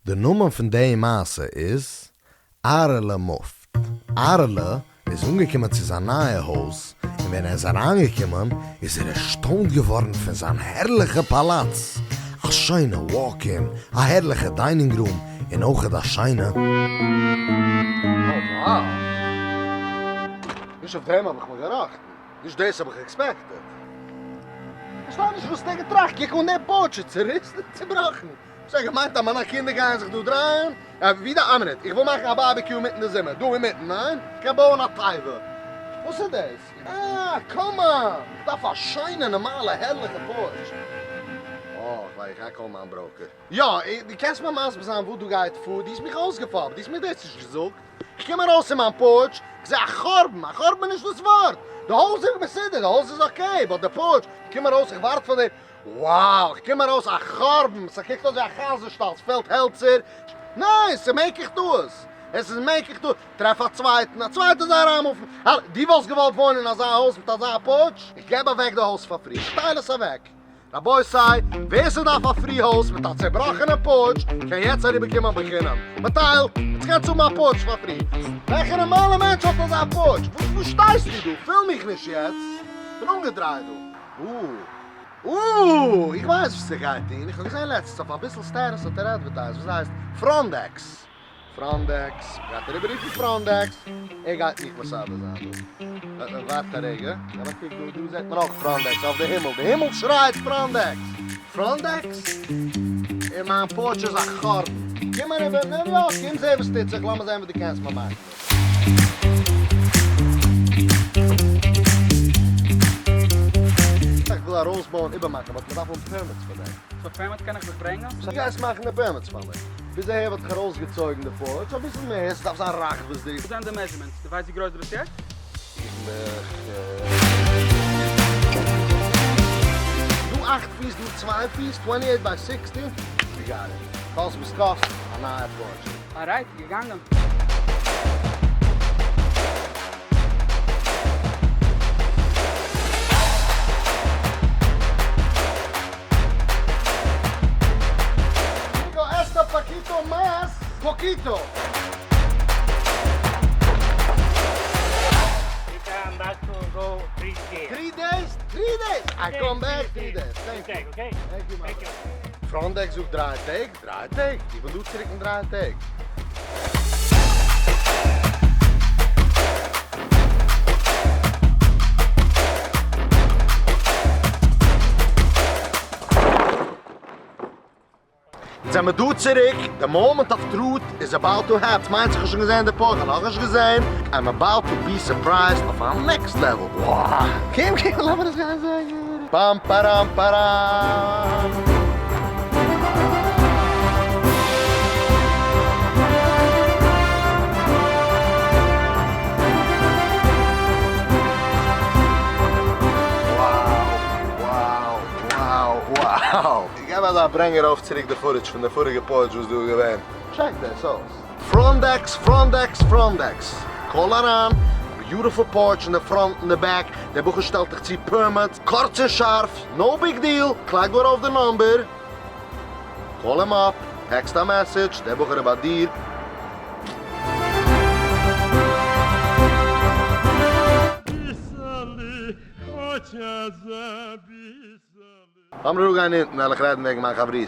די נאמען פון די מעשה איז אהרעלע מופט. אהרעלע איז אנגעקומען צו זיין נייע הויז, און ווען ער איז אריינגעקומען איז ער ערשטוינט געווארן פון זיין הערליכע פאלאץ, א שיינע walk-in, א הערליכע dining room, און אויכעט א שיינע. Oh wow! נישט אויף דעם האב איך מיר געראכטן, נישט דאס האב איך expected. כ'פארשטיי נישט וואס האט ער געטראכט, קוק אן דעם porch, איז צוריסן און צובראכן. וואס האט געמיינט אז מיינע קינדער גייען זיך דא דרייען? ווי די א מינוט, איך וויל מאכן א barbecue אינמיטן די זומער, דא אינמיטן, ניין? איך קען בויען א תיבה. וואס איז דאס? אה, come on! איך דארף א שיינע נארמאלע הערליכע porch. אה, איך ווייס, איך גיי call ן מיין broker. יא, דו קענסט מיר מסביר זיין וואס דא גייט פאר? דו האסט מיך אויסגעפאפט, דו האסט מיר דאס נישט געזאגט. איך קום ארויס אין מיין porch, איך זע א חורבן, א חורבן איז נישט דאס ווארט! די הויז איז מסודר, די הויז איז okay, but די porch, איך קום ארויס, איך ווארט פאר דיר, wow, איך קום ארויס א חורבן, ס'קוקט אויס ווי א חזיר שטאל, ס'פעלט העלצער, ניין, ס'מעגליך טעות, עס איז מעגליך טעות, טרעף א צווייטן, א צווייטער זאל אריינמופן, האלא, דו וואלסט געוואלט וואוינען אין אזא הויז מיט אזא porch? איך געב אוועק די הויז פאר free, איך טייל עס אוועק, רבותי, ווער ס'דארף א free הויז מיט א צעבראכענע porch, קען יעצט אריבער קומען בחינם, מ'טיילט, יעצט קענסטו האבן א porch פאר free, וועלכע נארמאלע מענטש האט אזא porch? וואס שטייסטו דא? פילם מיך נישט יעצט, כ'בין אנגעדרייט דא. אה! איך ווייס וואס ער גייט טון, איך האב געזען לעצטנס אויף אביסל status האט ער advertised וואס הייסט פראנדעקס, פראנדעקס, גייט ער איבעררופן פראנדעקס, ער גייט מיך מסדר זיין דא, ווארט א רגע, געב א קוק דא, דא זעט מען אויך פראנדעקס אויף די הימל, די הימל שרייט פראנדעקס, פראנדעקס? און מיין porch איז א חורבן, קום אריבער, נעם יא, קום זע וואס טוט זיך, לאמיר זען וואס דו קענסט מיר מאכן. איך וויל ארויסבויען איבערמאכן but מ'דארף האבן permits פאר דעם. so permits קען איך דיך ברענגען? דו גייסט מאכן די permits פאר מיר? ביז אהער וואלט איך ארויסגעצויגן די porch אביסל מער, ס'דארף זיין רחבות'דיג. וואס זענען די measurements? דו ווייסט ווי גרויס דו ביסט יעצט? איך מיך. דא אכט פיס דא צוויי פיס, twenty eight by sixty, you got it. קאסט וואס קאסט, א נייע porch. Alright, געגאנגען. Digo esta poquito más poquito. You come back to go three days. Three days? Three days! I come back three days. Thank you. Okay? Thank you, my Thank you. Front deck זאגט דריי טעג, דריי טעג. איך בין דא צוריק אין דריי טעג. יעצט זעמער דא צוריק, the moment of truth is about to happen, מיינט זיך איך האב שוין געזען די porch, כ'האב נאכנישט געזען, I'm about to be surprised אויף א next level, wow, קום קום לאמיר עס גיין זען, פאם פאראם פאראם. Wow wow wow wow. געב אזא ברענג ארויף צוריק די footage פון די פאריגע porch וואס דא איז געווען. Check דעס אויס. פראנדעקס פראנדעקס פראנדעקס. Call אריין. א beautiful porch אין די front און די back. דער בחור שטעלט דיך צו permit. קורץ און שארף. No big deal. קלאק גאר אויף די number. Call אים אפ. Text א message. דער בחור איז ביי דיר. לאמיר אראפגיין אונטן וועל איך רעדן וועגן מיין חברותא.